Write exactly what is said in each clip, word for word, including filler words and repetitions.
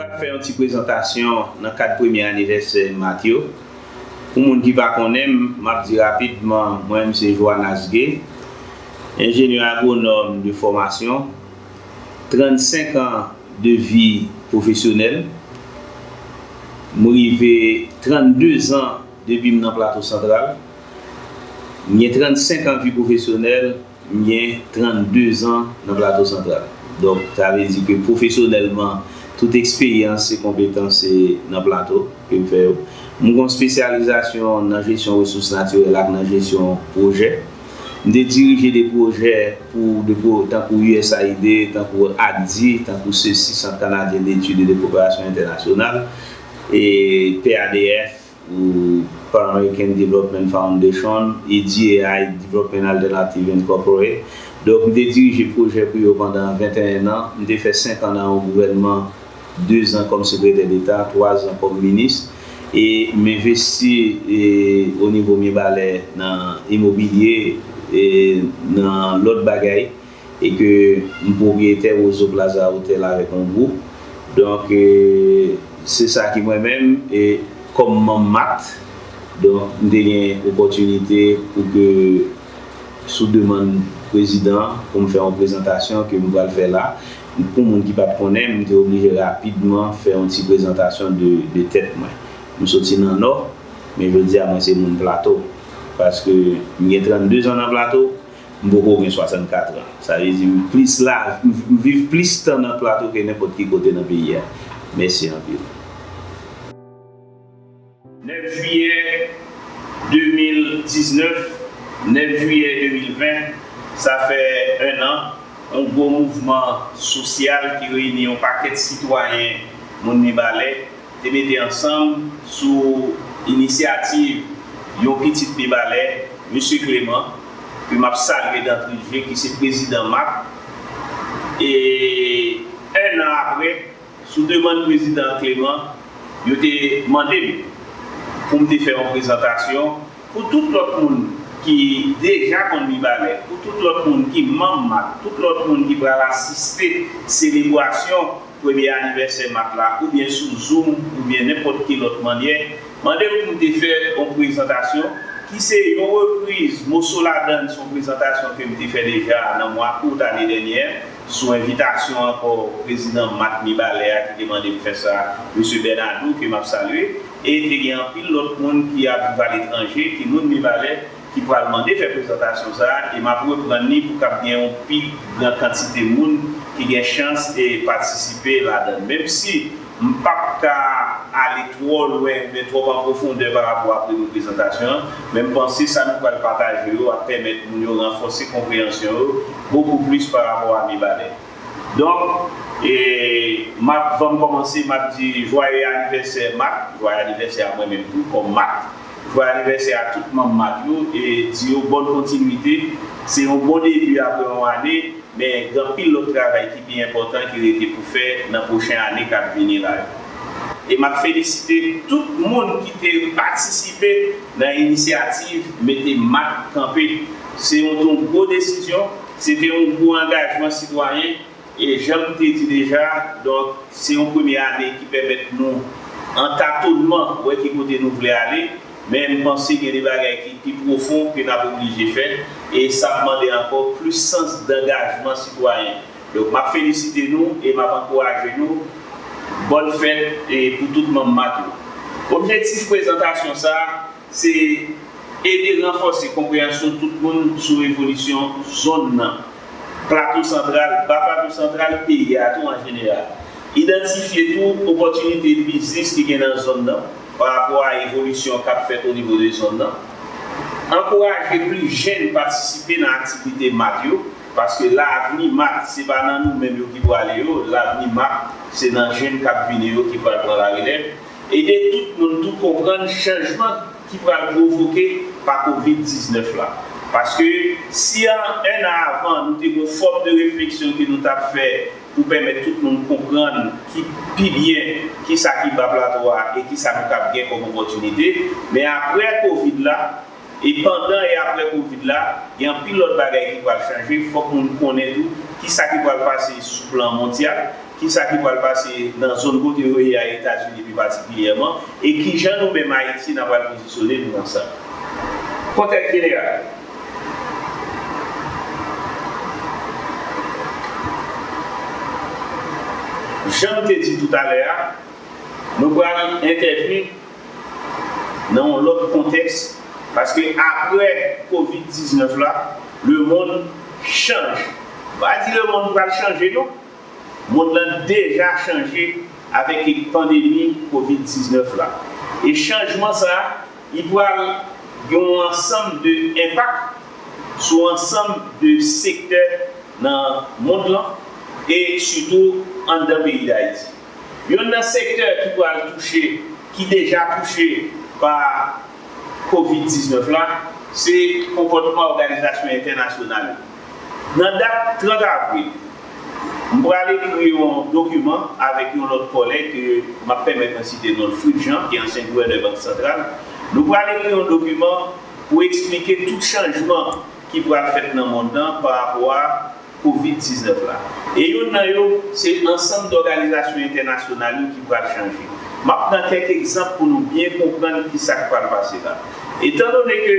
Mwen ap fè yon ti prezantasyon nan kad premye anivèsè mat yo. Pou moun ki pa konnen m, m ap di rapidman, mwen menm se Joanas Gay, enjenyè agwonòm de fòmasyon, trannsenk an de vi pwofesyonèl. M rive trannde zan depi m nan Plato Santral. M gen trannsenk an vi pwofesyonèl, m gen trannde zan nan Plato Santral. Donk, sa vle di ke pwofesyonèlman, tout eksperyans e konpetans se nan Plato ke m fè yo. M gen yon espesyalizasyon nan jesyon resous natirèl ak nan jesyon pwojè. M te dirije de pwojè pou de pwo-, tankou U S A I D, tankou ACDI, tankou sesi, Sant Kanadyen d'Etid e de Koperasyon Entènasyonal, e P A D F, ou Pan American Development Foundation, e D A I, Development Alternative Incorporated. Donk, m te dirije pwojè pou yo pandan venteyen an. M te fè senk an nan yon gouvènman, de zan kòm sekretè deta, twa zan kòm minis. E m envesti, e, o nivo Mibalè nan imobilye, e nan lòt bagay. E ke m pwopriyetè Roseau Plaza Hotel avèk yon gwoup. Donk, e, se sa ki mwen menm, e kòm manm mat, donk, m te gen opòtinite pou ke, sou demann prezidan, pou m fè yon prezantasyon ke m pral fè la. Pou moun ki pa t konnen, m te oblije rapidman fè yon ti prezantasyon de, de tèt mwen. M soti nan Nò, men jodi a mwen se moun Plato. Paske m gen trannde zan nan Plato, m poko gen swasannkat an. Sa vle di m plis la, m, m viv plis tan nan Plato ke nenpòt ki kote nan peyi a. Mèsi anpil. Nèf jiyè de mil diznèf, nèf jiyè de mil ven, sa fè en an, yon gwo mouvman sosyal ki reyini yon pakèt sitwayen moun Mibalè te mete ansanm sou inisyativ yon pitit Mibalè, Mesye Clément, ke m ap salye d'antre jeu, ki se prezidan mat. E en an apre, sou demann prezidan Clément, yo te mande m pou m te fè yon prezantasyon pou tout lòt moun ki deja konn Mibalè, pou tout lòt moun ki manm mat, tout lòt moun ki pral asiste selebrasyon premye anivèsè mat la, oubyen sou Zoom, oubyen nenpòt ki lòt mannyè, mande m pou m te fè yon prezantasyon ki se yon repriz, moso ladan l se yon prezantasyon ke m te fè deja nan mwa out ane dènyè, sou envitasyon ankò prezidan mat Mibalè a ki te mande m fè sa, Mesye Bernadou, ke m ap salye, e te gen anpil lòt moun ki ap viv aletranje, ki moun Mibalè, ki pral mande fè prezantasyon sa a, e m ap reprann li pou k ap gen yon pi gran kantite moun ki gen chans e patisipe ladan l. Menmsi m p ap ka ale twò lwen oubyen twòp an pwofondè pa rapò a premye prezantasyon an, men m panse sa nou pral pataje yo ap pèmèt moun yo ranfòse konpreyansyon yo bokou plis pa rapò a Mibalè. Donk, e, m ap, van m kòmanse, m ap di jwaye anivèsè mat, jwaye anivèsè a mwen menm tou, kòm mat. Jwaye anivèsè a tout manm mat yo, e di yo bòn kontinwite. Se yon bon debi apre yon ane, men gen anpil lòt travay ki pi enpòtan ki rete pou fè nan pwochen ane k ap vini la yo. E m ap felisite tout moun ki te patisipe nan inisyativ mete mat kanpe. Se yon, yon gwo desizyon, se te yon gwo angajman sitwayen. E jan m te di deja, donk, se yon premye ane ki pèmèt nou, an tatonman, wè ki kote nou vle ale, men m panse gen de bagay ki pi pwofon ke n ap oblije fè, e sa ap mande ankò plis sans dangajman sitwayen. Donk, m ap felisite nou e m ap ankouraje nou. Bòn fèt e pou tout manm mat yo. Objektif prezantasyon sa a, se ede ranfòse konpreyansyon tout moun sou evolisyon zòn nan, Plato Santral, Ba Plato Santral, peyi a tou an jeneral. Idantifye tou opòtinite biznis ki gen nan zòn nan pa rapò a evolisyon k ap fèt o nivo de zòn nan. Ankouraje plis jèn patisipe nan aktivite mat yo, paske lavni mat, se pa nan nou menm yo ki prale yo, lavni mat, se nan jèn k ap vini yo ki pral pran larelèv. Ede tout moun tou konprann chanjman ki pral pwovoke pa kovid diznèf la. Paske si an, en an avan, nou te gen yon fòm de refleksyon ke nou t ap fè pou pèmèt tout moun konprann ki pi byen kisa ki Ba Plato a e kisa nou t ap gen kòm opòtinite, men apre kovid la, e pandan e apre kovid la, gen anpil lòt bagay ki pral chanje, fòk moun konnen tou kisa ki pral pase sou plan mondyal, kisa ki pral pase nan zòn kote yo ye a Etazini pi patikilyèman, e kijan nou menm Ayiti n a pral pozisyone nou nan sa. Kontèks jeneral. Jan m te di toutalè a, nou pral entèvni nan yon lòt kontèks, paske apre kovid diznèf la, lemonn chanje. M pa di lemonn pral chanje, non. Monn lan deja chanje avèk pandemi kovid diznèf la. E chanjman sa a, li pral gen yon ansanm de enpak sou ansanm de sektè nan monn lan e sitou anndan peyi Dayiti. Yonn nan sektè ki pral touche, ki deja touche pa kovid diznèf la, se konpòtman òganizasyon entènasyonal yo. Nan dat trant avril, m pral ekri yon dokiman avèk yon lòt kòlèg ke m ap pèmèt mwen site non l, Fritz Jean, ki ansyen gouvènè Bank Santral. Nou pral ekri yon dokiman pou eksplike tout chanjman ki pral fèt nan monn nan pa rapò a kovid diznèf la. E youn nan yo, se ansanm dòganizasyon entènasyonal yo ki pral chanje. M ap pran kèk egzanp pou nou byen konprann kisa k pral pase la. Etandone ke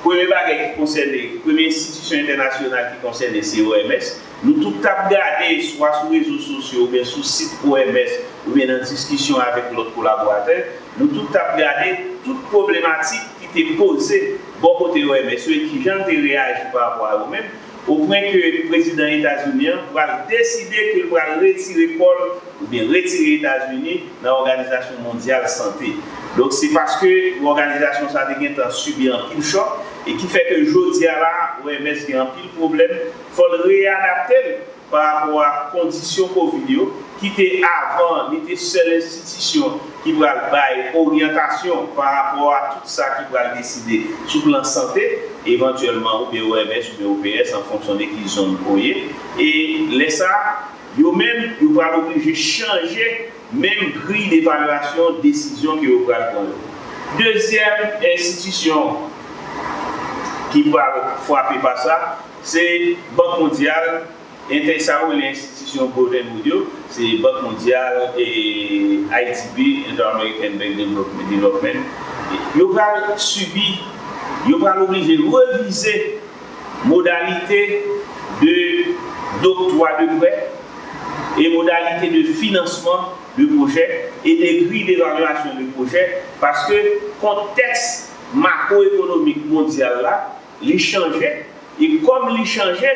premye bagay ki konsène, premye enstitisyon entènasyonal ki konsène, se O M S, nou tout t ap gade, swa sou rezo sosyo oubyen sou sit O M S, oubyen nan diskisyon avèk lòt kolaboratè, nou tout t ap gade tout pwoblematik ki te poze bò kote O M S yo e kijan l te reyaji pa rapò a yo menm, opwen ke prezidan Etazini an pral deside ke l pral retire kò l oubyen retire Etazini nan Òganizasyon Mondyal Sante. Donk, se paske òganizasyon sa a te gentan sibi anpil chòk e ki fè ke jodi a la, O M S gen anpil pwoblèm, fò l reyadapte l pa rapò a kondisyon kovid yo, ki te avan, li te sèl enstitisyon ki pral bay oryantasyon pa rapò a tout sa ki pral deside sou plan sante, evantyèlman, oubyen O M S oubyen O P S, an fonksyon de ki zòn ou ye. E lè sa a, yo menm, yo pral oblije chanje menm griy devalyasyon desizyon ke yo pral pran yo. Dezyèm enstitisyon ki pral frape pa sa, se Bank Mondyal, entè-, sa yo rele enstitisyon Bretton Woods yo, se Bank Mondyal e I D B, Inter-American Bank Development, Development. Yo pral sibi, yo pral oblije revize modalite de doktwa de prè e modalite de finansman de pwojè e de griy devalyasyon de pwojè, paske kontèks makwoekonomik mondyal la, li chanje, e kòm li chanje,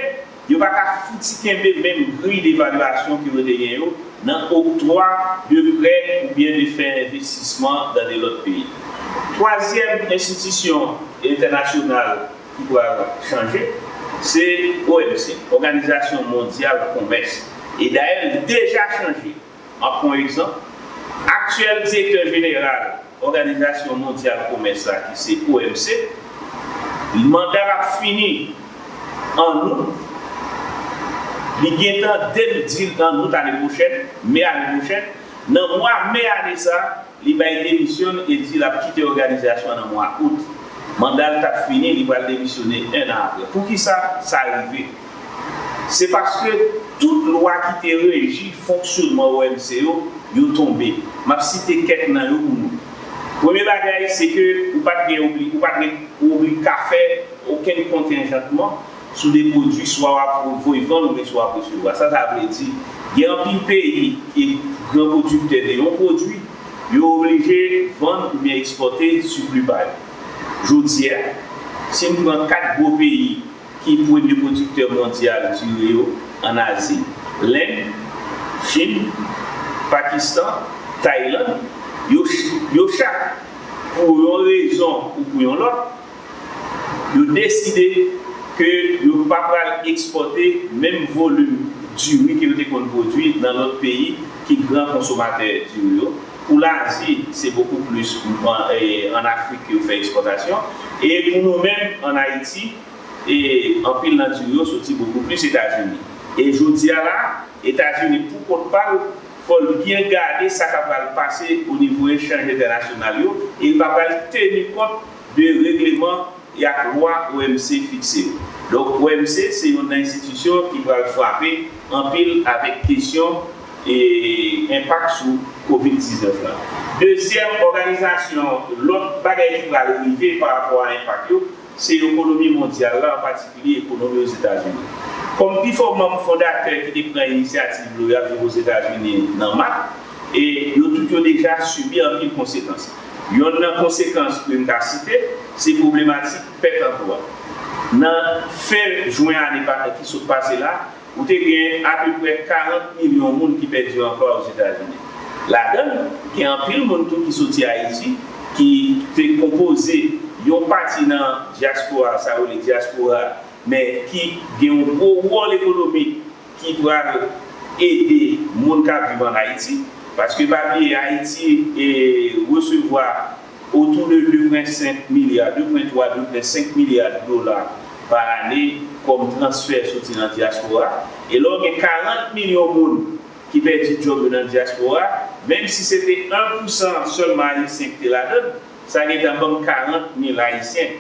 yo pa ka fouti kenbe menm griy devalyasyon ke yo te gen yo nan oktwa de prè oubyen de fè envestisman nan de lòt peyi. Twazyèm enstitisyon entènasyonal ki pral chanje, se O M C, Òganizasyon Mondyal Komès. E dayè, li deja chanje. M ap pran yon egzanp. Aktyèl direktè jeneral Òganizasyon Mondyal Komès la, ki se O M C, manda l ap fini an out. Li gentan, dè l di l an out ane pwochèn, me ane pwochèn, nan mwa me ane sa, li bay demisyon l e di l ap kite òganizasyon an nan mwa out. Manda l t ap fini, li pral demisyone en an apre. Poukisa sa rive? Se paske tout lwa ki te reji fonksyonman O M C yo, yo tonbe. M ap site kèk nan yo pou nou. Premye bagay, se ke ou pa t gen obli-, ou pa t gen, ou obli ka fè okenn kontenjantman sou de pwodui swa w ap voye vann oubyen swa w ap resevwa. Sa sa vle di? Gen anpil peyi ki gran pwodiktè de yon pwodui, yo oblije vann oubyen ekspòte sipli pa yo. Jodi a, si n pran kat gwo peyi ki premye pwodiktè mondyal diri yo ann Azi, Lenn, Chin, Pakistan, Taylann, yo, yo chak, pou yon rezon ou pou yon lòt, yo deside ke yo pa pral ekspòte menm volim diri ke yo te konn pwodui nan lòt peyi ki gran konsomatè diri yo. Pou Lazi, se bokou plis an, e, an Afrik ke yo fè ekspòtasyon. E pou nou menm, an Ayiti, e, anpil nan diri yo soti bokou plis Etazini. E jodi a la, Etazini, pou kont pa l, fò l byen gade sa k ap pral pase o nivo echanj entènasyonal yo, e l pa pral teni kont de regleman e ak lwa O M C fikse yo. Donk, O M C se youn nan enstitisyon ki pral frape anpil avèk kesyon e, enpak sou kovid diznèf la. Dezyèm òganizasyon, lòt bagay ki pral rive pa rapò a enpak yo, se ekonomi mondyal la, an patikilye ekonomi Ozetazini. Kòm pi fò manm fondatè ki te pran inisyativ yo, y ap viv Ozetazini nan mak, e yo tout yo deja sibi anpil konsekans. Yonn nan konsekans ke m ka site, se pwoblematik pèt anplwa. Nan fen jen ane pa- ki sot pase la, ou te gen apeprè karant milyon moun ki pèdi anplwa Ozetazini. Ladan l, gen anpil moun tou ki soti Ayiti, ki te konpoze yon pati nan dyaspora, sa yo rele dyaspora, men ki gen yon gwo wòl ekonomik ki pral ede moun k ap viv ann Ayiti. Paske pa bliye, Ayiti e resevwa otou de de pwen senk milya, de pwen twa, de pwen senk milya dola pa ane kòm transfè soti nan dyaspora. E lè w gen karant milyon moun ki pèdi djòb yo nan dyaspora, menm si se te en pousan sèlman Ayisyen ki te ladan l, sa gentan ban m karant mil Ayisyen.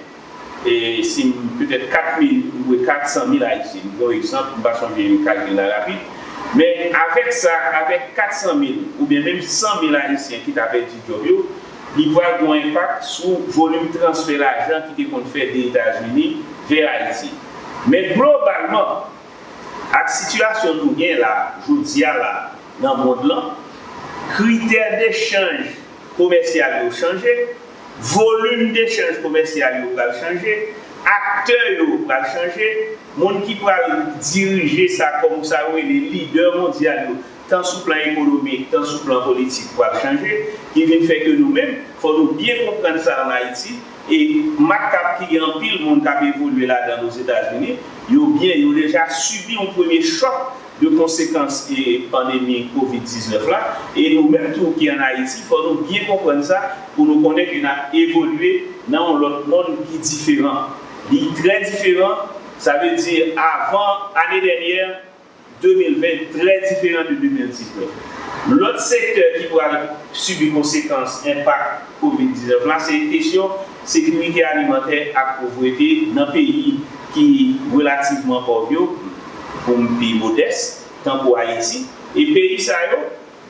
E si m, petèt kat mil, m dwe kat san mil Ayisyen. M pran yon egzanp, m pa sonje kalkil la rapid. Men avèk sa, avèk kat san mil oubyen menm san mil Ayisyen ki ta pèdi djòb yo, li pral gen yon enpak sou volim transfè lajan ki te konn fèt de Etazini vè Ayiti. Men globalman, ak sitiyasyon nou gen la, jodi a la, nan mond lan, kritè dechanj komèsyal yo chanje, volim dechanj komèsyal yo pral chanje, aktè yo pral chanje, moun ki pral dirije sa kòm sa yo rele lidè mondyal yo, tan sou plan ekonomik, tan sou plan politik pral chanje, ki vin fè ke nou menm, fò nou byen konprann sa ann Ayiti, e mak k ap ki gen anpil moun k ap evolye ladan l Ozetazini, yo byen, yo deja sibi yon premye chòk de konsekans e pandemi kovid diznèf la. E nou menm tou ki ann Ayiti, fò nou byen konprann sa pou nou konnen ke n ap evolye nan yon lòt mond ki diferan. Li trè diferan, sa vle di avan ane dènyè, de mil ven, trè diferan de de mil diznèf. Lòt sektè ki pral sibi konsekans enpak kovid diznèf la, se kesyon sekirite alimantè ak povrete nan peyi ki relativman pòv yo, pou m pi modès, tankou Ayiti. E peyi sa yo,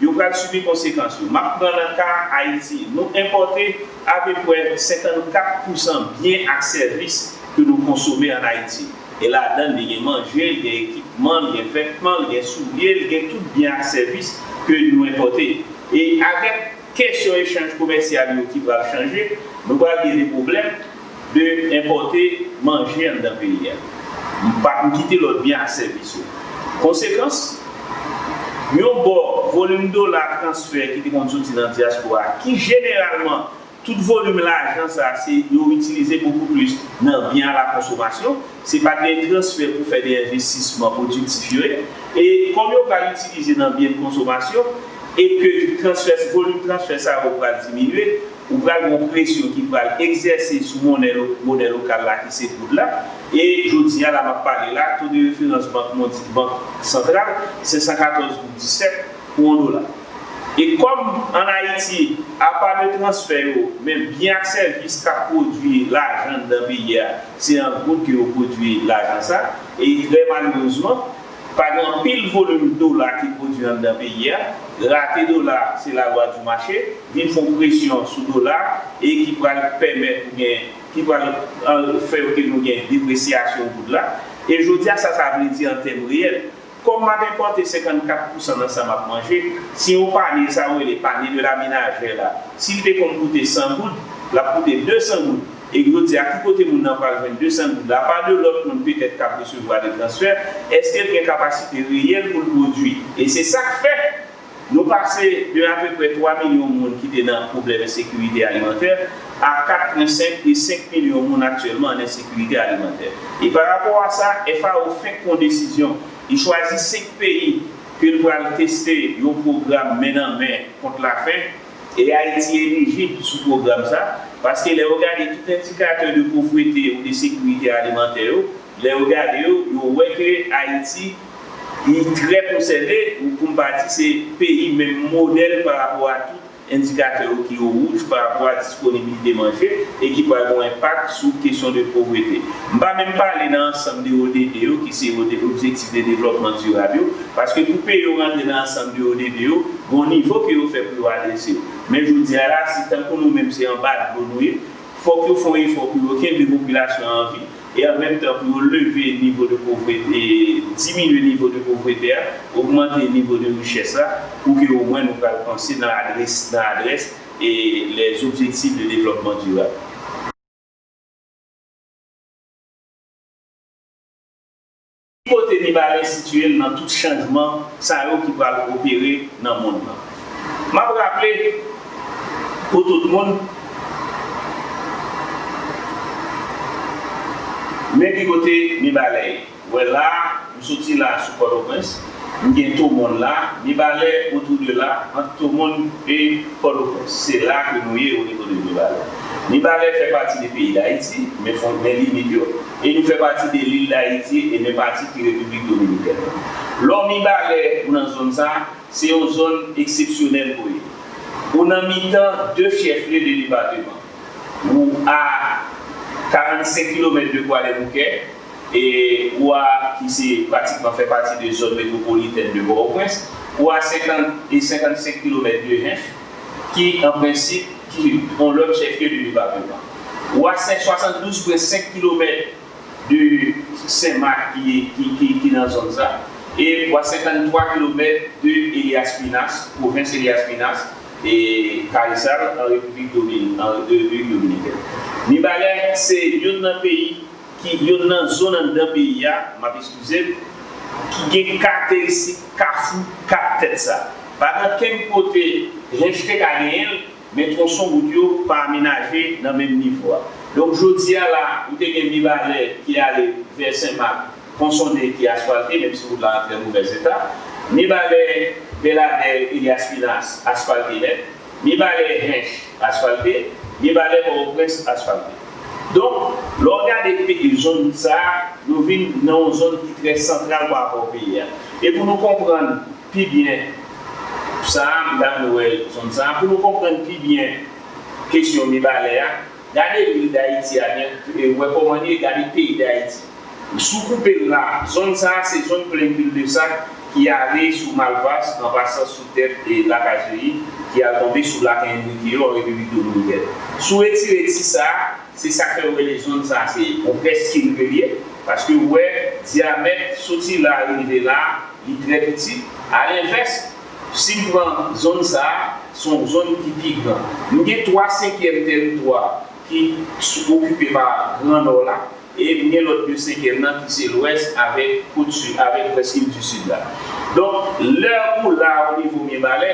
yo pral sibi konsekans yo. M ap pran nan ka Ayiti. Nou enpòte apeprè senkannkat pousan byen ak sèvis ke nou konsome ann Ayiti. E ladan l, li gen manje, li gen ekipman, li gen vètman, li gen soulye, li gen tout byen ak sèvis ke nou enpòte. E avèk kesyon echanj komèsyal yo ki pral chanje, nou pral gen de pwoblèm de enpòte manje anndan peyi a. M pa, m kite lòt byen ak sèvis yo. Konsekans, yon bò, volim dola transfè ki te konn soti nan dyaspora, ki jeneralman, tout volim lajan sa, se yo itilize bokou plis nan byen a la konsomasyon. Se pa de transfè pou fè de envestisman pwodiktif yo ye. E kòm yo pral itilize nan byen de konsomasyon, e ke transfè, volim transfè sa yo pral diminye, ou pral gen yon presyon ki pral egzèse sou monnen lo-, monnen lokal la ki se goud la. E jodi a la m ap pale la, to de referans bank mondi-, bank santral, se san katòz goud disèt pou yon dola. E kòm ann Ayiti, apa de transfè yo, men byen ak sèvis k ap pwodui lajan anndan peyi a, se an goud ke yo pwodui lajan sa, e trè malerezman, pa gen anpil volim dola ki pwodui anndan peyi a, rate dola, se la loi du marché, vin fè yon presyon sou dola, e ki pral pèmèt ou gen, ki pral, an, fè ke nou gen depresyasyon goud la. E jodi a, sa, sa vle di an tèm reyèl, kòm m ap enpòte senkannkat pousan nan sa m ap manje, si yon panye, sa yo rele panye de la ménagère la, si l te konn koute san goud, l ap koute de san goud. E jodi a, ki kote moun nan pral jwenn de san goud la? Apa de lòt moun petèt k ap resevwa de transfè, èske l gen kapasite reyèl pou l pwodui? E se sa k fè nou pase de apeprè twa milyon moun ki te nan pwoblèm ensekirite alimantè a kat pwen senk e senk milyon moun aktyèlman an ensekirite alimantè. E pa rapò a sa, F A O fenk pran desizyon, li chwazi senk peyi ke l pral teste yon pwogram men nan men kont lafen, e Ayiti elijib sou pwogram sa, paske lè yo gade tout endikatè de povrete ou de sekirite alimantè yo, lè yo gade yo, yo wè ke Ayiti, li trè konsène, ou pou m pa di se peyi menm modèl pa rapò a tout endikatè yo ki yo wouj pa rapò a disponibilite manje e ki pral gen yon enpak sou kesyon de povrete. M pa menm pale nan ansanm de O D D yo, ki se O D, Objectif de Développement Durable yo, paske pou peyi yo rantre nan ansanm de O D D yo, gen yon nivo ke yo fè pou yo adrese yo. Men jodi a la, si tankou nou menm se anba dlo nou ye, fòk yo fè yon efò pou yo kenbe popilasyon an an vi, e an menm tan pou yo leve nivo de povrete, diminye nivo de povrete a, ogmante nivo de richès la, pou ke omwen nou pral panse nan adrès, nan adrès e les objectifs de développement durable. Ki kote Mibalè sitiye l nan tout chanjman sa yo ki pral opere nan mond lan? M ap raple pou tout moun, men ki kote Mibalè ye. Wè la, m soti la sou Pòtoprens, m gen Tomòn la, Mibalè otou de la, ant Tomòn e Pòtoprens. Se la ke nou ye o nivo de Mibalè. Mibalè fè pati de peyi Dayiti, men fon, men limit yo, e nou fè pati de lil Dayiti e men pati ki Repiblik Dominikèn. Lè w Mibalè ou nan zòn sa, se yon zòn eksepsyonèl pou ye. Ou nan mitan de chèflye de depatman. Ou a karannsenk kilomèt de Kwadèboukè, e ou a, ki se pratikman fè pati de zòn metwopolitèn de Pòtoprens, ou a senkant e senkannsenk kilomèt de Hench, ki an prensip ki yon lòt chèflye de depatman. Ou a senk, swasanndouz pwen senk kilomèt de Senmak ki, ki, ki, ki nan zòn sa, e ou a senkanntwa kilomèt de Elias Pinas, pwovens Elias Pinas, e Karisal, an Repiblik Domin-, an Repiblik Dominikèn. Mibalè se youn nan peyi ki, youn nan zòn anndan peyi a, m ap eskize m, ki gen karakteristik kafou kat tèt sa. Pa gen kenn kote Hench te ka genyen l, men twonson wout yo pa amenaje nan menm nivo a. Donk, jodi a la, ou te gen Mibalè ki ale vè Senmak, twonson de ki asfalte, menm si wout la an trè movèz eta. Mibalè, Bèladè, Elias Pinas, asfalte nèt. Mibalè, Hench, asfalte. Mibalè, Pòtoprens, asfalte. Donk, lè w gade peyi zòn sa a, nou vin nan yon zòn ki trè santral pa rapò peyi a. E pou nou konprann pi byen sa a, m ta renmen wè zòn sa a, pou nou konprann pi byen kesyon Mibalè a, gade lil Dayiti a byen, e wè kòman li ye, gade peyi Dayiti. Si w koupe l la, zòn sa a se zòn plenn Cul-de-Sac ki ale sou Malpas, an pasan sou tèt e Lakajeyi, ki al tonbe sou lak Enriquillo an Repiblik Dominikèn. Si w retire ti sa a, se sa k fè w rele zòn sa a se yon prèskil ke l ye, paske w wè dyamèt soti la rive la, li trè piti. Alenvès, si m pran zòn sa a, se yon zòn ki pi gran. M gen twa senkyèm tèritwa ki s-, okipe pa Gran Nò la, e m gen lòt de senkyèm nan ki se Lwès avèk Kot Sid, avèk Prèskil di Sid la. Donk, lè ou la o nivo Mibalè,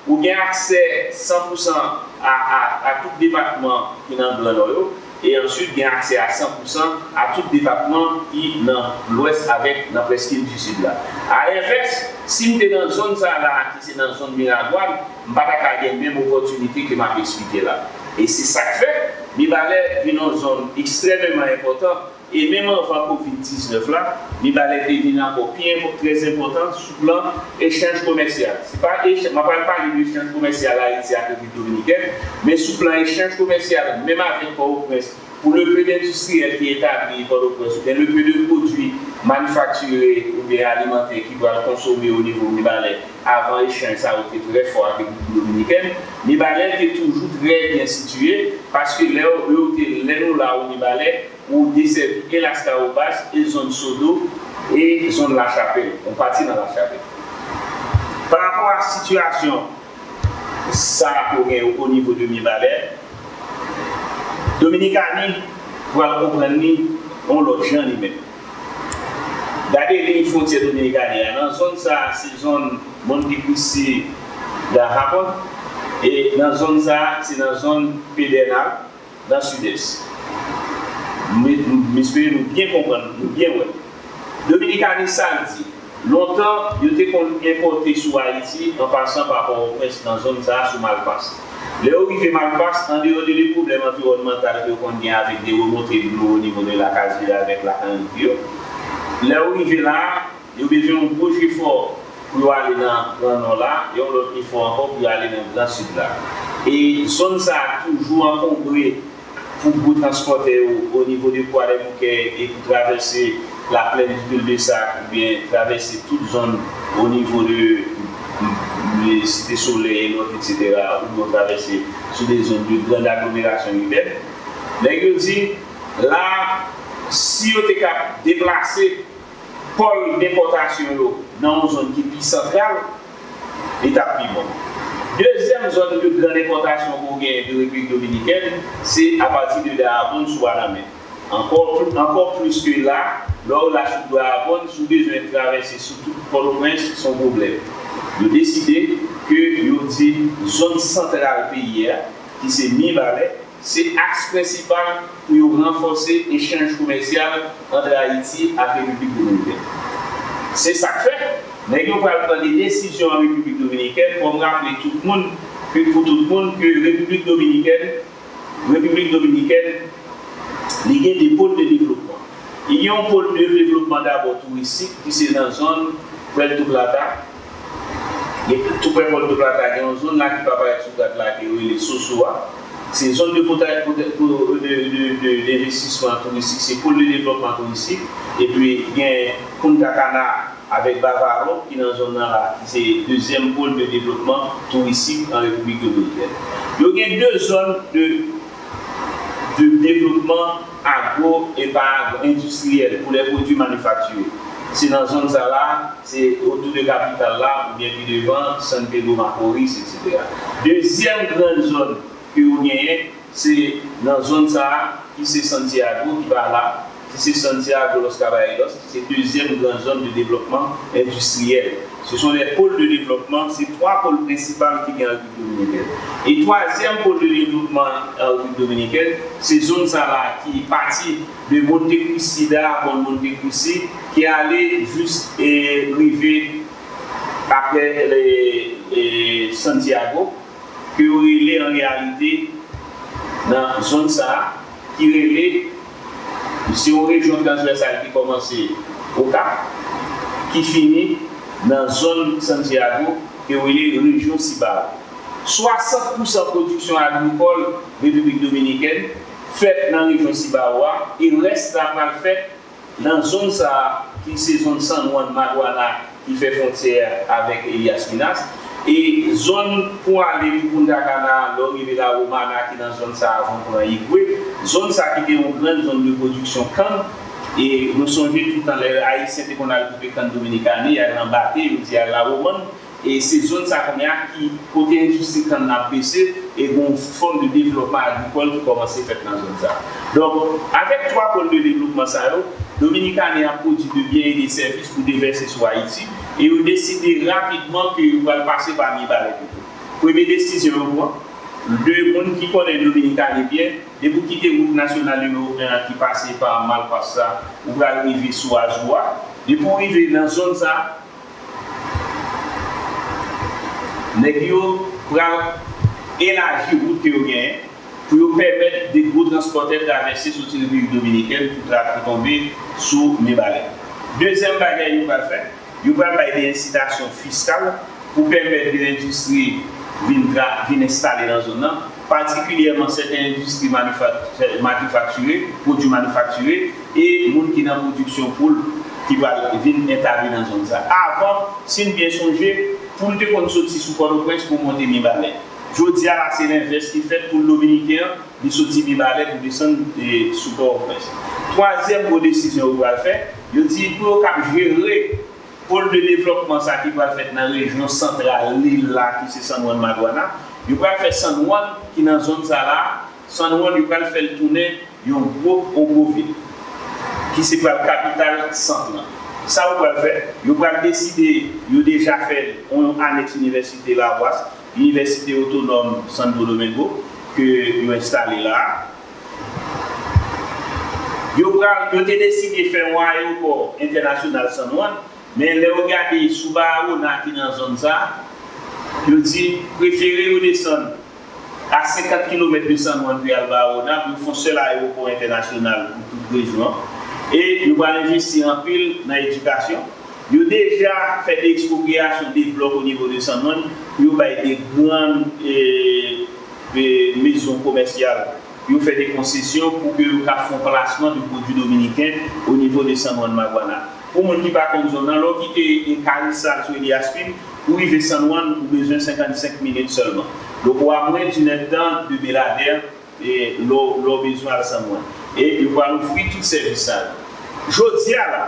ou gen aksè san pou san a, a, a tout depatman ki nan Gran Nò yo, e answit gen aksè a san pou san a tout depatman ki nan Lwès avèk nan Prèskil di Sid la. Alenvès, si m te nan zòn sa la, ki se nan zòn Miragwàn, m pa ta ka gen menm opòtinite ke m ap eksplike la. E se sa k fè Mibalè vin yon zòn ekstrèmeman enpòtan. E menm anvan kovid diznèf la, Mibalè te vin ankò pi enpò-, trè enpòtan sou plan echanj komèsyal. Se pa echanj, m ap pral pale de echanj komèsyal Ayiti ak Repiblik Dominikèn, men sou plan echanj komèsyal, menm avèk Pòtoprens, pou le peu d'industriels ki etabli Pòtoprens, oubyen le peu de produits manufacturés oubyen alimantè ki pral konsome o nivo Mibalè, avan echanj sa yo te trè fò ak Repiblik Dominikèn. Mibalè te toujou trè byen sitiye, paske lè yo, yo te, lè nou la o Mibalè, ou desèvi e Laskawobas, e zòn Sodo, e zòn Lachapèl, yon pati nan Lachapèl. Pa rapò a sitiyasyon sa a ke w gen o nivo de Mibalè, Dominikani pral konprann li yon lòt jan li menm. Gade liy fwontyè Dominikani a. Nan zòn sa a, se zòn Montecristi da Japon, e nan zòn sa a, se nan zòn Pedernal, nan Sidès. M, m, m espere nou byen konprann, nou byen wè. Dominikani sa l di, lontan, yo te konn enpòte sou Ayiti an pasan pa Pòtoprens nan zòn sa a sou Malpas. Lè yo rive Malpas, andeyò de, de pwoblèm anviwònmantal ke yo konn gen avèk de remonte dlo o nivo de Lakazye avèk Lakanripyo, lè yo rive la a, yo bezwen yon gwo jefò pou yo ale nan Gran Nò la, yon lòt efò ankò pou yo ale nan Gran Sid la. E zòn sa a toujou ankonbre pou gwo transpòtè yo o nivo de Kwa Dèboukè e pou travèse Laplèn di Cul-de-Sac oubyen travèse tout zòn o nivo de, de Site Solèy e lòt, etsetera, oubyen travèse sou de zòn de grande agglomération urbaine. Nèg yo di, la, si yo te ka deplase pòl depòtasyon yo nan yon zòn ki pi santral, li t ap pi bon. Dezyèm zòn de gran depòtasyon ke w genyen de Repiblik Dominikèn, se apati de Dayabonn sou Wanament. Ankò pl-, ankò plis ke la, lè w la sou Dayabonn, si w bezwen travèse sou tout Pòtoprens, se yon pwoblèm. Yo deside ke yo di zòn santral peyi a, ki se Mibalè, se aks prensipal pou yo ranfòse echanj komèsyal ant Ayiti ak Repiblik Dominikèn. Se sa k fè, nèg yo pral pran de desizyon an Repiblik Dominikèn, fò m raple tout moun, ke pou tout moun, ke Repiblik Dominikèn, Repiblik Dominikèn, li gen de pòl de devlopman. Li gen yon pòl de devlopman dabò touristik, ki se nan zòn Puerto Plata, gen, tou prè Puerto Plata, gen yon zòn la ki pa parèt sou kat la, ke yo rele Soso a. Se zòn de pota-, pota-, po-, de, de, de, denvestisman touristik, se pòl de devlopman touristik. Epi gen Punta Cana avèk Bávaro, ki nan zòn nan la, ki se dezyèm pòl de devlopman touristik an Repiblik Dominikèn. Yo gen de zòn de, de devlopman agwo e pa agwo, endistriyèl pou lè pwodui manifaktire. Se nan zòn sa la, se otou de kapital la, oubyen pi devan, San Pedro Macorís, etsetera. Dezyèm grann zòn ke yo genyen, se nan zòn sa a, ki se Santiago, ki pa la, ki se Santiago Los Caballeros, ki se dezyèm grann zòn de devlopman endistriyèl. Se son de pòl de devlopman, se twa pòl prensipal ki gen an Repiblik Dominikèn. E twazyèm pòl de devlopman an Repiblik Dominikèn, se zòn sa la ki pati de Montecristi, Dayabonn Montecristi, ki ale jis, e, rive apre, e, e, Santiago, ke yo rele an reyalite nan zòn sa a, ki rele, se yon rejyon transvèsal ki kòmanse Okap, ki fini nan zòn Santiago, ke yo rele rejyon Cibao. Swasant pousan pwodiksyon agrikòl Repiblik Dominikèn fèt nan rejyon Cibao a, e rès la pral fèt nan zòn sa a, ki se zòn San Juan Maguana, ki fè fwontyè avèk Elías Piñas, e zòn pou ale pou Punta Cana, lè w rive La Romana, ki nan zòn sa a, avan w pran Higüey, zòn sa ki te yon grann zòn de pwodiksyon kann, e nou sonje toutan lè Ayisyen te konn al koupe kann Dominikani, y al nan bate, yo di al La Romana, e se zòn sa kounye a ki kote endistri kann nan ap bese e gen yon fòm de devlòpman agrikòl ki kòmanse fèt nan zòn sa. Donk, avèk twa pòl de devlopman sa yo, Dominikani ap pwodui de byen e de sèvis pou devèse sou Ayiti, e yo deside rapidman ke yo pral pase pa Mibalè pito. Premye desizyon yo pran, de moun ki konnen Dominikani byen, depi w kite wout nasyonal nimewo en an ki pase pa Malpas la, ou pral rive sou Azua. Depi w rive nan zòn sa, nèg yo pral elaji wout ke yo genyen pou yo pèmèt de gwo transpòtè travèse soti Repiblik Dominikèn pou tra-, pou tonbe sou Mibalè. Dezyèm bagay yo pral fè, yo pral bay de ensitasyon fiskal pou pèmèt de endistri vin tra-, vin enstale nan zòn nan, patikilyèman sèten endistri manifa-, manifaktire, pwodui manifaktire, e moun ki nan pwodiksyon poul ki pral vin entabli nan zòn sa. Avan, si n byen sonje, poul te konn soti sou Pòtoprens pou monte Mibalè. Jodi a la, se lenvès ki fèt, poul dominiken an, li soti Mibalè pou desann, e, sou Pòtoprens. Twazyèm gwo desizyon yo pral fè, yo di pou yo kab jere pòl de devlòpman sa ki pral fèt nan rejyon santral lil la, ki se San Juan Maguana, yo pral fè San Juan, ki nan zòn sa la, San Juan, yo pral fè l tounen yon gwo, yon gwo vil, ki se pral kapital sant lan. Sa yo pral fè, yo pral deside, yo deja fè yon anèks inivèsite Lawòs, Inivèsite Otonòm Santo Domingo, ke yo enstale la a. Yo pral, yo te deside fè yon ayewopò entènasyonal San Juan, men lè yo gade sou Barahona ki nan zòn sa, yo di prefere yo desann a senkant kilomèt de San Juan pou y al Barahona, pou yo fè yon sèl ayewopò entènasyonal pou tout rejyon an. E yo pral envesti anpil nan edikasyon. Yo deja fè de ekspropriyasyon de blòk o nivo de San Juan pou yo bay de gran e, e, mezon komèsyal. Yo fè de konsesyon pou ke yo ka fè yon plasman de pwodui dominiken o nivo de San Juan Maguana. Pou moun ki pa konn zòn nan, lè w kite e, Carrizal sou Elias Pin, pou rive San Juan, ou bezwen senkannsenk minit sèlman. Donk, ou a mwens d'une heure de temps de Beladè e, lè w lè w bezwen al San Juan. E yo pral ofri tout sèvis sa yo. Jodi a la,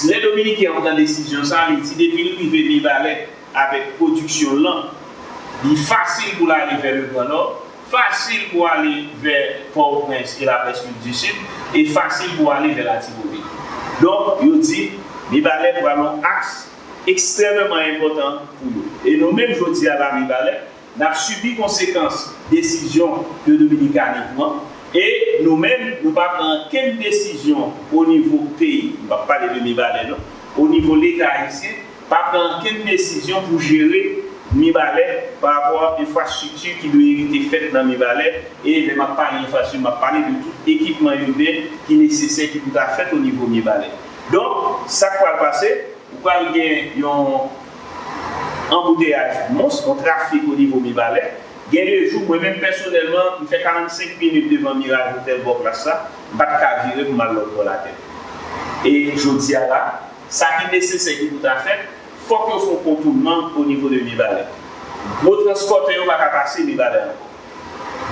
lè Dominiken an pran desizyon sa, li di depi l rive Mibalè avèk pwodiksyon l lan, li fasil pou l ale vè le Gran Nò, fasil pou ale vè Pòtoprens e la Presqu'île du Sud, e fasil pou ale vè Latibonit. Donk, yo di Mibalè pral yon aks ekstrèmeman enpòtan pou yo. E nou menm jodi a la Mibalè, n ap sibi konsekans desizyon ke Dominikani pran. E nou menm, nou pa pran ankenn desizyon o nivo peyi, m p ap pale de Mibalè non, o nivo Leta ayisyen, pa pran ankenn desizyon pou jere Mibalè pa rapò a enfrastrikti ki dwe rete fèt nan Mibalè. E lè m ap pale enfrastrikti, m ap pale de tout ekipman iben ki nesesè ki pou ta fèt o nivo Mibalè. Donk, sa k pral pase, ou pral gen yon anbouteyaj mons, yon trafik o nivo Mibalè. Gen de jou, mwen menm pèsonèlman, m fè karannsenk minit devan Mirage Hotel bò plas la, m pa t ka vire pou m al lòt bò latè. E jodi a la, sa ki nesesè ki pou ta fèt, fòk yo fè yon kontounman o nivo de Mibalè. Gwo transpòtè yo pa ka pase Mibalè ankò.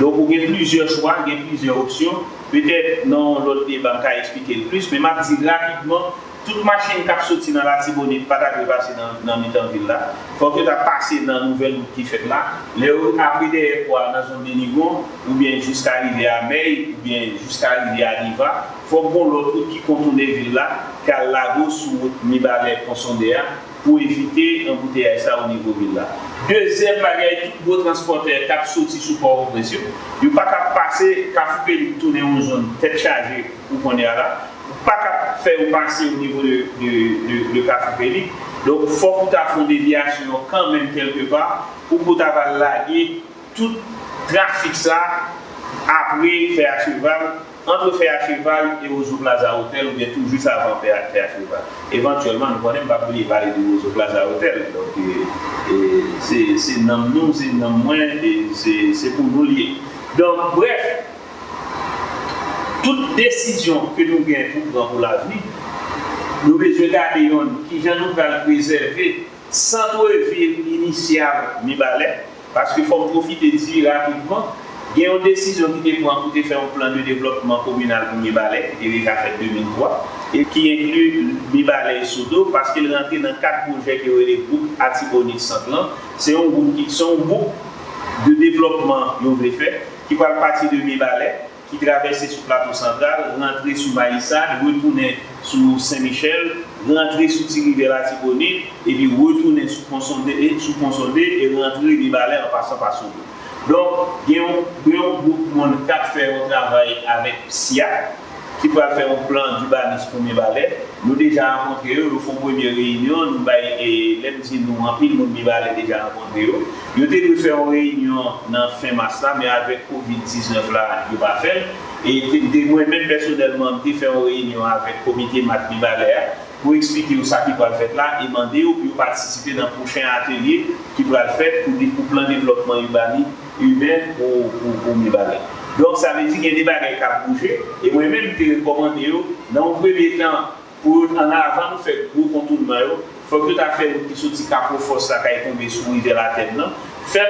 Donk, ou gen plizyè chwa, gen plizyè opsyon. Petèt, nan yon lòt deba, m ka eksplike l plis, men m ap di rapidman, tout machin k ap soti nan Latibonit pa ta dwe pase nan, nan mitan vil la. Fòk yo ta pase nan nouvèl wout ki fèt la. Lè yo apre dèyè pò a nan zòn de Nigon, oubyen jiska rivyè a Mèy, oubyen jiska rivyè a Neva, fòk gon lòt wout ki kontounen vil la, k al lage w sou wout Mibalè Pon Sonde a, pou evite anbouteyaj sa o nivo vil la. Dezyèm bagay, tout gwo transpòtè k ap soti sou Pòtoprens yo, yo pa ka pase Kafou Pelik tounen yon zòn tèt chaje ou konnen a la, ou pa ka fè yo pase o nivo de, de, de, de Kafou Pelik. Donk, fòk ou ta fè yon devyasyon kanmenm kèlkepa pou pou ta va lage tout trafik sa apre Fè a Cheval, ant Fè a Cheval e Roseau Plaza Hotel, oubyen tou jis avan Fè a, Fè a Cheval. Evantyèlman, nou konnen m p ap bliye pale de Roseau Plaza Hotel. Donk, e, e, se, se nanm nou, se nanm mwen, e se, se pou nou l ye. Donk, brèf, tout desizyon ke nou gen pou pran pou lavni, nou bezwen gade yonn, kijan nou pral prezève sant vil inisyal Mibalè, paske fò m pwofite di rapidman, gen yon desizyon ki te pran pou te fè yon plan de devlòpman kominal pou Mibalè, ki te deja fèt de mil twa, e ki enkli Mibalè e Sodo, paske l rantre nan kad pwojè ke yo rele bouk Atibonit Sant lan. Se yon bouk ki, se yon bouk de devlòpman yo vle fè, ki pral pati de Mibalè, ki travèse sou Plato Santral, rantre sou Mayisad, retounen sou Sen Michèl, rantre sou Ti Rivyè Latibonit, epi retounen sou Pon Sonde, e, sou Pon Sonde e rantre Mibalè an pasan pa Sodo. Donk, gen yon, gen yon gwoup moun k ap fè yon travay avèk SIAC, ki pral fè yon plan dibanis pou Mibalè. Nou deja rankontre yo, yo fè yon premye reyinyon, nou bay, e, lè m di nou, anpil moun Mibalè deja rankontre yo. Yo te dwe fè yon reyinyon nan fen mas la, men avèk kovid diznèf la, yo pa fè l. E te, te, mwen menm pèsonèlman, m te fè yon reyinyon avèk komite mat Mibalè a pou eksplike yo sa ki pral fèt la e mande yo pou yo patisipe nan pwochen atelye ki pral fèt pou, pou plan devlòpman ibani, iben pou, pou, pou Mibalè. Donk, sa vle di gen de bagay k ap bouje, e mwen menm, m te rekòmande yo, nan yon premye tan, pou yo, ann avan nou fè gwo kontounman yo, fòk yo ta fè wout ki soti Kafou Fòs la k al tonbe sou Rivyè Latèn nan, fè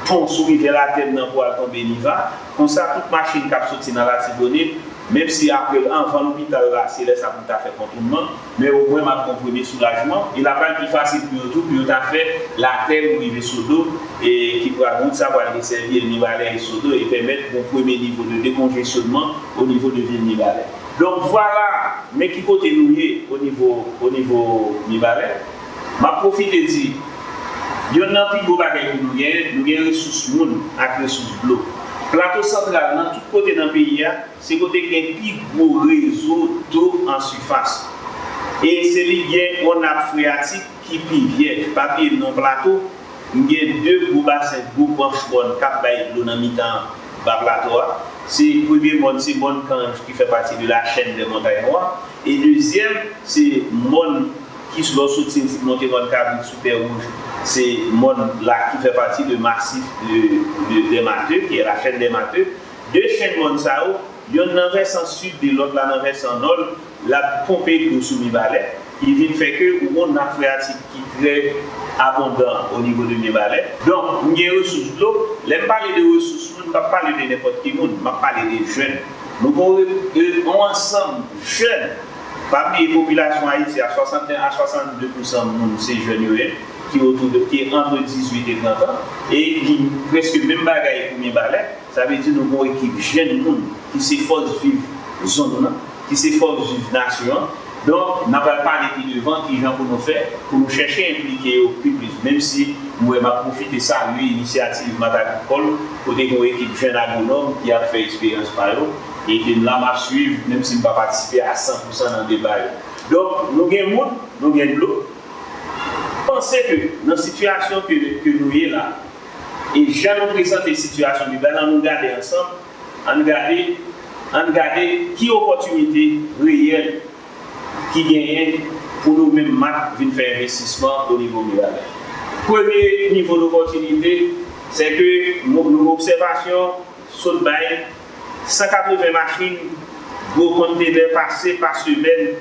pon sou Rivyè Latèn nan pou al tonbe Niva. Konsa, tout machin k ap soti nan Latibonit, menm si apre, anvan lopital la, se lè sa pou ta fè kontounman, men omwen m ap gen yon premye soulajman, e l ap pral pi fasil pou yo tou, pou yo ta fè latèn pou rive Sodo, e ki pral, wout sa pral desèvi Mibalè e Sodo, e pèmèt yon premye nivo de dekonjesyonman o nivo de vil Mibalè. Donk, vwala, men ki kote nou ye o nivo, o nivo Mibalè. M ap pwofite di, yonn nan pi gwo bagay ke nou genyen, nou gen resous moun ak resous dlo. Plato Santral, nan tout kote nan peyi a, se kote ki gen pi gwo rezo dlo an sifas. E se li gen yon nap freyatik ki pi vyèj. Pa bliye non Plato, m gen de gwo basen, gwo branch mòn k ap bay dlo nan mitan ba plato a. Se premye mòn, se mòn Kanj ki fè pati de la chaîne des Montagnes Noires. E dezyèm, se mòn ki lè w soti monte mòn Kabrit sou Tè Wouj, se mòn la ki fè pati de masif de, de, des Matteux, qui est la chaîne des Matteux. De chèn mòn sa yo, yonn nan vèsan sid e lòt la nan vèsan nò, l ap ponpe dlo sou Mibalè, ki vin fè ke ou gon nap freyatik ki trè abondan o nivo de Mibalè. Donk, m gen resous dlo. Lè m pale de resous moun, m p ap pale de nenpòt ki moun, m ap pale de jèn. Nou gon re- e- yon ansanm jèn. Pa bliye, popilasyon Ayiti a, swasanteyen a swasannde pousan moun se jèn yo ye, ki otou de, ki antre dizuit e trant an, e li prèske menm bagay pou Mibalè. Sa vle di nou gon ekip jèn moun ki se fòs viv zòn nan, ki se fòs viv nasyon an. Donk, n ap al pale pi devan kijan pou nou fè, pou nou chèche enplike yo pi plis. Menm si m wè m ap pwofite salye inisyativ Matagrikòl, kote gen yon ekip jèn agwonòm ki ap fè eksperyans pa yo, e ke m la m ap swiv, menm si m pa patisipe a san pousan nan deba yo. Donk, nou gen moun, nou gen dlo. Panse ke nan sitiyasyon ke, ke nou ye la, e jan nou prezante sitiyasyon Mibalè, ann nou gade ansanm, ann gade, ann gade ki opòtinite reyèl ki genyen pou nou menm mak vin fè envestisman o nivo Mibalè. Premye nivo dopòtinite, se ke nou, nou obsèvasyon sot bay san katreven machin gwo kontenè pase pa semèn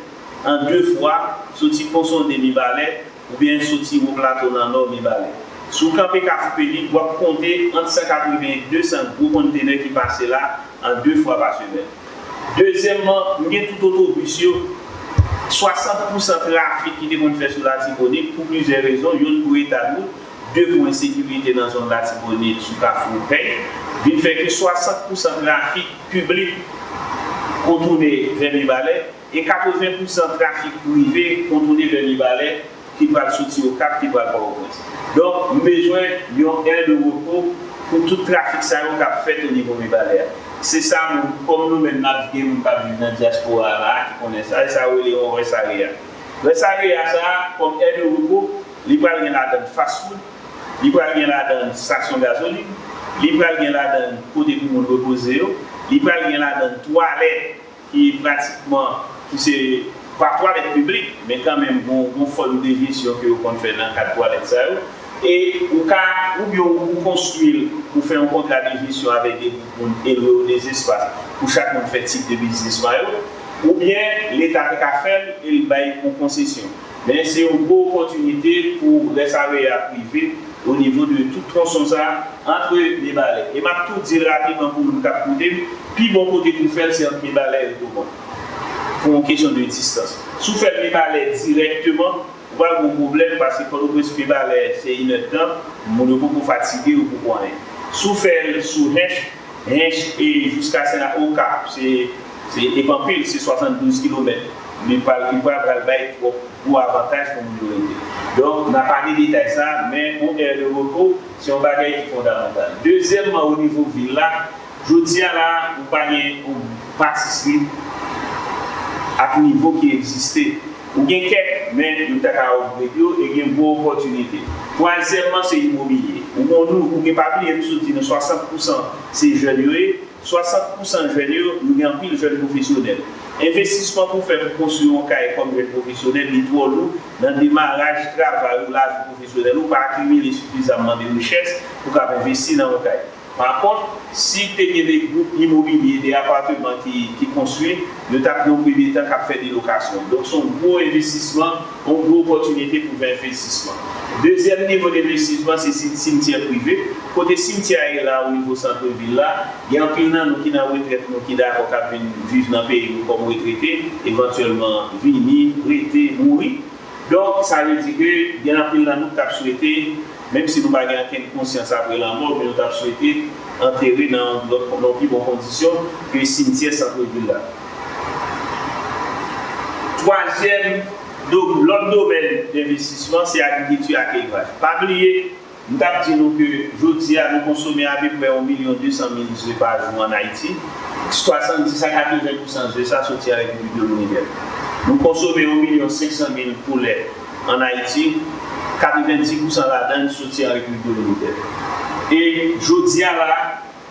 an de fwa, soti Pon Sonde Mibalè, oubyen soti Wo Plato nan nò Mibalè. Si w kanpe Kafou Peni, w ap konte ant san katreven e de san gwo kontenè ki pase la an de fwa pa semèn. Dezyèmman, m gen tout otobis yo, swasant pousan trafik ki te konn fè sou Latibonit pou plizyè rezon, yonn pou eta wout, de pou ensekirite nan zòn Latibonit sou Kafou Pèy, vin fè ke swasant pousan trafik piblik kontounen vè Mibalè, e katreven pousan trafik prive kontounen vè Mibalè ki pral soti Okap, ki pral Pòtoprens. Donk, m bezwen yon aire de repos pou tout trafik sa yo k ap fèt o nivo Mibalè a. Se sa, nou, kòm nou menm n ap gen moun k ap viv nan dyaspora a la a ki konnen sa, e sa yo rele yon rest area. Rest area sa a, kòm aire de repos, li pral gen ladann fast food, li pral gen ladann stasyon gazolin, li pral gen ladann kote pou moun repoze yo, li pral gen ladann twalèt ki pratikman, ki se pa twalèt piblik, men kanmenm gon, gon fòm de jesyon ke yo konn fè nan kad twalèt sa yo. E ou ka, oubyen ou konstwi l, ou fè yon kontra de jesyon avèk de gwoup moun e lwe yo de espas pou chak moun fè tip de biznis pa yo, oubyen Leta te ka fè l e l bay yon konsesyon. Men se yon gwo opòtinite pou rest area prive o nivo de tout twonson sa a, antre Mibalè. E m ap tou di l rapidman pou moun k ap koute m, pi bon kote pou fè l, se ant Mibalè e Otoban. Pou yon kesyon de distans. Si w fè l Mibalè dirèkteman, ou pral gen yon pwoblèm, paske Pòtoprens Mibalè, se inèdtan, moun yo poko fatige, yo poko anyen. Si w fè l sou Hench, Hench e jiska Sen Okap, se, se, e pa anpil, se swasanndouz kilomèt. Li pral, li pral, pral bay twòp gwo avantaj pou moun yo rete. Donk, n a pale detay sa, men yon aire de repos, se yon bagay ki fondamantal. Dezyèmman, o nivo vil la, jodi a la, ou pa gen yon patisri ak nivo ki egziste. Ou gen kèk, men yo ta ka upgrade yo e gen gwo opòtinite. Twazyèmman, se imobilye. Ou gon nou, ou gen pa bliye, m sot di nou swasant pousan se jèn yo ye. Swasant pousan jèn yo, nou gen anpil jèn pwofesyonèl. Envestisman pou fè pou konstwi yon kay kòm jèn pwofesyonèl, li twò lou nan demaraj travay ou, lavi pwofesyonèl ou, pa akimile sifizamman de richès pou kab envesti nan yon kay. Pa kont, si te gen de gwoup imobilye, de apatman ki, ki konstwi, yo t ap nan yon premye tan k ap fè de lokasyon. Donk, se yon gwo envestisman, yon gwo opòtinite pou fè envestisman. Dezyèm nivo de envestisman, se si- simtyè prive. Kote simtyè a ye la, o nivo sant vil la, gen anpil nan nou ki nan retrèt, nou ki dakò k ap vin viv nan peyi nou kòm retrete, evantyèlman vini, rete, mouri. Donk, sa vle di ke gen anpil nan nou k t ap swete, menm si nou pa gen okenn konsyans apre lanmò, men nou t ap swete antere nan yon lòt, nan yon pi bon kondisyon ke simtyè sant vil la. Twazyèm do- lòt domèn denvestisman, se agrikilti ak elvaj. Pa bliye, m t ap di nou ke jodi a, nou konsome apeprè yon milyon de san mil ze pa jou ann Ayiti. Swasanndis a katreven pousan ze sa soti an Repiblik Dominikèn. Nou konsome yon milyon senk san mil poulè ann Ayiti, katrevendis pousan ladan l soti an Repiblik Dominikèn. E jodi a la,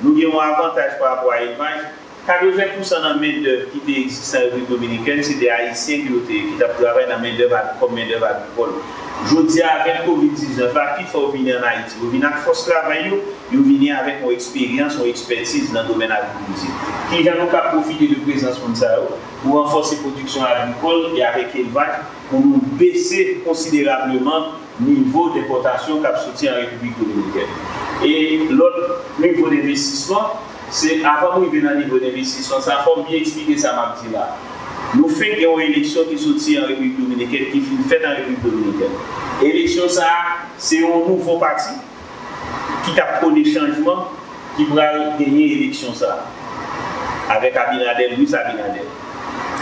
nou gen yon avantaj pa rapò a elvaj, Katreven pousan nan mendèv ki te egziste an Repiblik Dominikèn, se te Ayisyen ki yo te ye, ki t ap travay nan mendèv, kòm mendèv agrikòl. Jodi a, avèk kovid diznèf la, pifò yo vini ann Ayiti. Yo vini ak fòs travay yo, yo vini avèk yon eksperyans, yon ekspètiz nan domèn agrikilti. Kijan nou ka pwofite de prezans moun sa yo pou ranfòse pwodiksyon agrikòl e avèk elvaj pou nou bese konsiderableman nivo denpòtasyon k ap soti an Repiblik Dominikèn. E lòt nivo denvestisman, se avan m rive nan nivo denvestisman sa, fò m byen eksplike sa m ap di la. Nou fenk gen yon eleksyon ki soti an Repiblik Dominikèn, ki fin fèt an Repiblik Dominikèn. Eleksyon sa a, se yon nouvo pati ki t ap pwone chanjman ki pral genyen eleksyon sa a, avèk Abinader, Luis Abinader.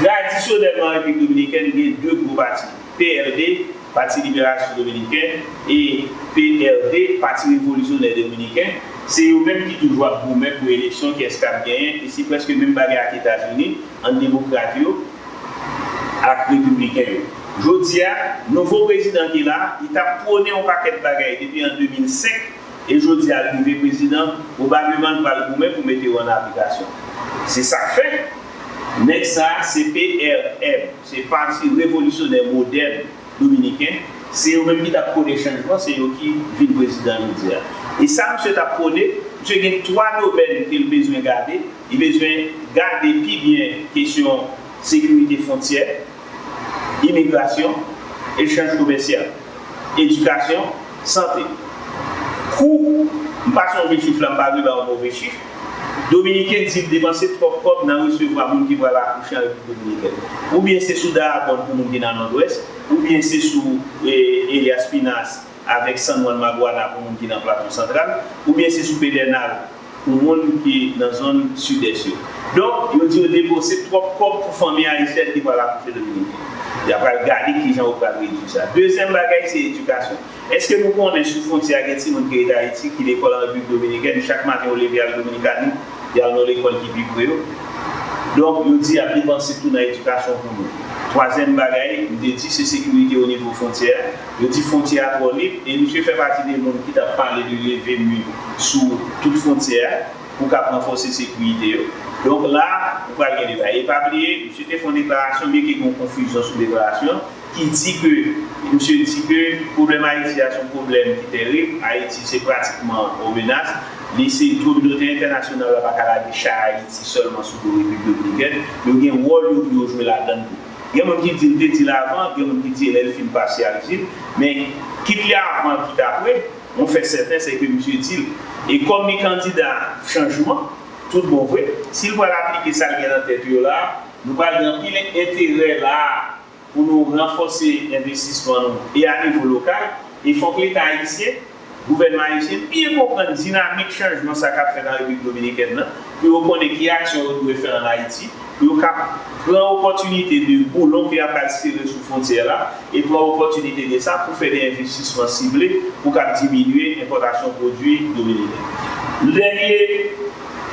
Tradisyonèlman, an Repiblik Dominikèn, gen de gwo pati, P L D, Pati Liberasyon Dominiken, e P R D, Pati Revolisyonè Dominiken, se yo menm ki toujou ap goumen pou eleksyon, kiyès k ap genyen, e se prèske menm bagay ak Etazini, ant demokrat yo ak repibliken yo. Jodi a, nouvo prezidan ki la, li t ap pwone yon pakèt bagay depi an de mil senk, e jodi a, l rive prezidan, pwobableman, l pral goumen pou mete yo an aplikasyon. Se sa k fè, nèg sa a, se P R M, se Pati Revolisyonè Modèn Dominiken, se yo menm ki t ap pwone chanjman, se yo ki vin prezidan jodi a. E sa misye t ap pwone, misye gen twa domèn ke l bezwen gade. Li bezwen gade pi byen kesyon sekirite fwontyè, imigrasyon, echanj komèsyal, edikasyon, sante. Kou, m pa sonje chif la, m pa vle ba yon move chif, Dominiken di l depanse twòp kòb nan resevwa moun ki pral akouche an Repiblik Dominikèn. Oubyen se sou Dayabòn pou moun ki nan Nòdwès, oubyen se sou, e, Elias Pinas avèk San Juan Maguana pou moun ki nan Plato Santral, oubyen se sou Pedènal pou moun ki nan zòn Sidès yo. Donk, yo di yo depanse twòp kòb pou fanmi ayisyèn ki pral akouche Dominiken. Y ap pral gade kijan yo pral redui sa. Dezyèm bagay, se edikasyon. Èske nou konnen sou fwontyè a gen timoun ki rete Ayiti, ki lekòl an Repiblik Dominikèn, chak maten yo leve al Dominikani, y al nan lekòl ki pi pre yo? Donk, yo di y ap depanse tou nan edikasyon pou nou. Twazyèm bagay, m te di, se sekirite o nivo fwontyè a. Yo di fwontyè a twò lib, e misye fè pati de moun ki t ap pale de leve mi sou tout fwontyè a pou k ap ranfòse sekirite yo. Donk la, ou pral gen deba. E pa bliye, misye te fè yon deklarasyon, byenke gen yon konfizyon sou deklarasyon, ki di ke, misye di ke pwoblèm Ayiti a se yon pwoblèm ki terib. Ayiti se pratikman yon menas. Li se kominote entènasyonal la pa ka lage chay Ayiti sèlman sou do Repiblik Dominikèn. Yo gen wòl yo pou yo jwe ladan l tou. Gen moun ki di l te di l avan, gen moun ki di lè l fin pase a l di l. Men, kit li avan, kit apre, yon fè sèten, se ke misye di l. E kòm li kandida chanjman, tout bon vre, si l pral aplike sa l gen nan tèt yo la, nou pral gen anpil enterè la pou nou ranfòse envestisman nou e a nivo lokal, e fòk Leta ayisyen, gouvènman ayisyen, byen konprann dinamik chanjman sa k ap fèt an Repiblik Dominikèn nan, pou yo konnen ki aksyon yo dwe fè ann Ayiti, pou yo ka pran opòtinite de boulon ke y ap al sere sou fwontyè la, e pran opòtinite de sa pou fè de envestisman sible pou k ap diminye enpòtasyon pwodui dominiken. Dènye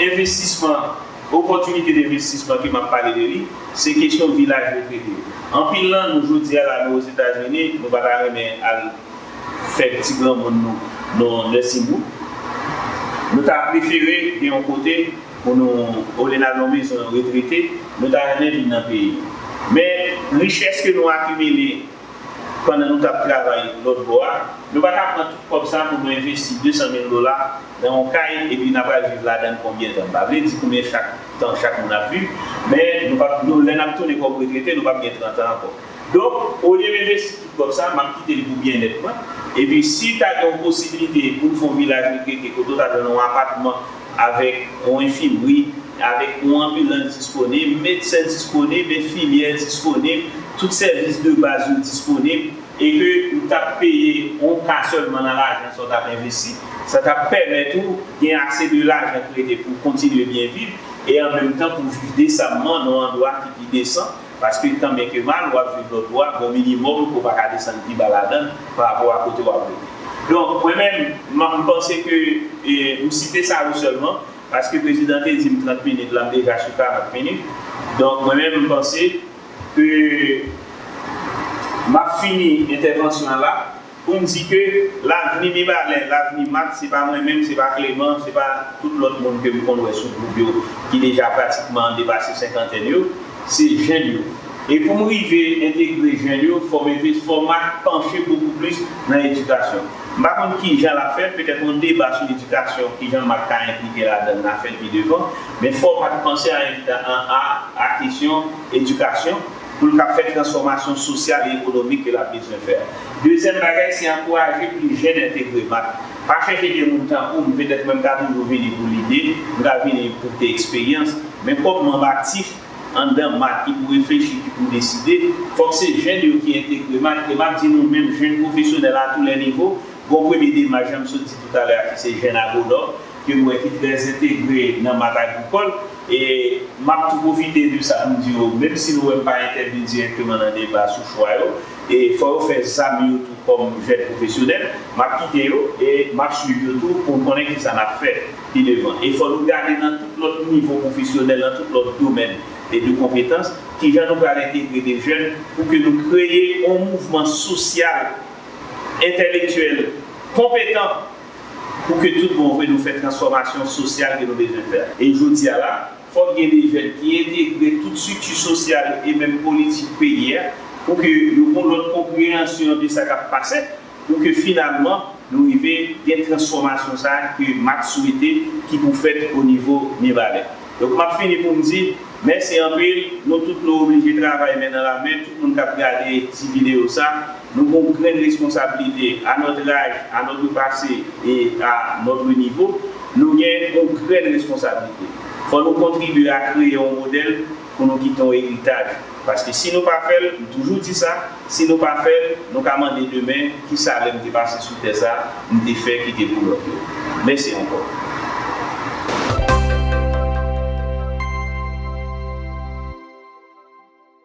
envestisman, opòtinite denvestisman ke m ap pale de li, se kesyon vilaj retrete yo. Anpil nan nou, jodi a la, nou Ozetazini, nou pa ta renmen al fè ti granmoun nou nan nursing home. Nou ta prefere gen yon kote pou nou, olye n al nan mezon retrete, nou ta renmen vin nan peyi nou. Men, richès ke nou akimile pandan nou t ap travay lòt bò a, nou pa ka pran tout kòb sa pou nou envesti de san mil dola nan yon kay, epi n ap al viv ladan l konbyen tan. M pa vle di konbyen chak tan chak moun ap viv, men nou p ap, nou, lè n ap tounen kòm retrete, nou p ap gen trant an ankò. Donk, olye m envesti tout kòb sa, m ap kite l pou byennèt mwen. Epi si ta gen yon posiblite pou n fè yon vilaj retrete kote w ta jwenn yon apatman avèk yon enfimri, avèk yon anbilans disponib, medsen disponib, enfimyè disponib, tout sèvis de baz yo disponib, e ke ou t ap peye yon ka sèlman nan lajan sa w t ap envesti, sa t ap pèmèt ou gen ase de lajan ki rete pou w kontinye byen viv, e an menm tan pou w viv desamman nan yon andwa ki pi desan, paske tanbyen ke mal, w ap viv lòt bò a, gen yon minimòm ke w pa ka desann pi ba ladan l pa rapò a kote w ap rete. Donk, mwen menm, m, m panse ke, e, m site sa yo sèlman, paske prezidan te di m trant minit, la m deja sou karant minit. Donk, mwen menm, m panse ke m ap fini entèvansyon an la. Pou m di ke lavni Mibalè, lavni Mat, se pa mwen menm, se pa Clément, se pa tout lòt moun ke m konn wè sou gwoup yo ki deja pratikman depase senkantèn yo, se jèn yo. E pou m rive entegre jèn yo, fò m envesti, fò Mat panche bokou plis nan edikasyon. M pa konn kijan l ap fèt, petèt yon deba sou ledikasyon, kijan Mat ka enplike ladan l, n a fè l pi devan, men fò Mat panse a, a, a, a kesyon edikasyon pou l ka fè transfòmasyon sosyal e ekonomik ke l ap bezwen fè a. Dezyèm bagay, se ankouraje plis jèn entegre Mat. Pa chèche gen moun tankou m, petèt mwen m ka toujou vini pou lide, m ka vini pou te eksperyans, men kòm manm aktif anndan Mat ki pou reflechi, ki pou deside, fòk se jèn yo ki entegre Mat, e m ap di nou menm jèn pwofesyonèl a tou lè nivo, gon premye demach, jan m sot di toutalè a, ki se jèn agwonòm, ke m wè ki trè entegre nan Mat Agrikòl. E m ap tou pwofite de sa pou m di yo, menm si nou wè m pa entèvni dirèkteman nan deba sou chwa yo, e fò yo fè zam yo tou kòm jèn pwofesyonèl, m ap kite yo e m ap swiv yo tou pou m konnen kisa n ap fè pi devan. E fò nou gade nan tout lòt nivo pwofesyonèl, nan tout lòt domèn e de konpetans, kijan nou pral entegre de jèn pou ke nou kreye yon mouvman sosyal, entèlektyèl, konpetan, pou ke tout bon vre nou fè transfòmasyon sosyal ke nou bezwen fè a. E jodi a la, fòk gen de jèn ki entegre tout estrikti sosyal e menm politik peyi a, pou ke yo gen lòt konpreyansyon de sa k ap pase, pou ke finalman nou rive gen transfòmasyon sa a ke Mat swete ki pou fèt o nivo Mibalè. Donk, m ap fini pou m di, mèsi anpil, nou tout nou oblije travay men nan lamen, tout moun k ap gade ti videyo sa, nou gen yon grenn responsablite, à notre âge, à notre passé et à notre niveau, nou gen yon grenn responsablite. Fò nou kontribye a kreye yon modèl pou nou kite yon eritaj. Paske si nou pa fè l, m toujou di sa, si nou pa fè l, nou ka mande demen, kisa lè m te pase sou tè sa, m te fè ki te pou lòt yo. Mèsi ankò.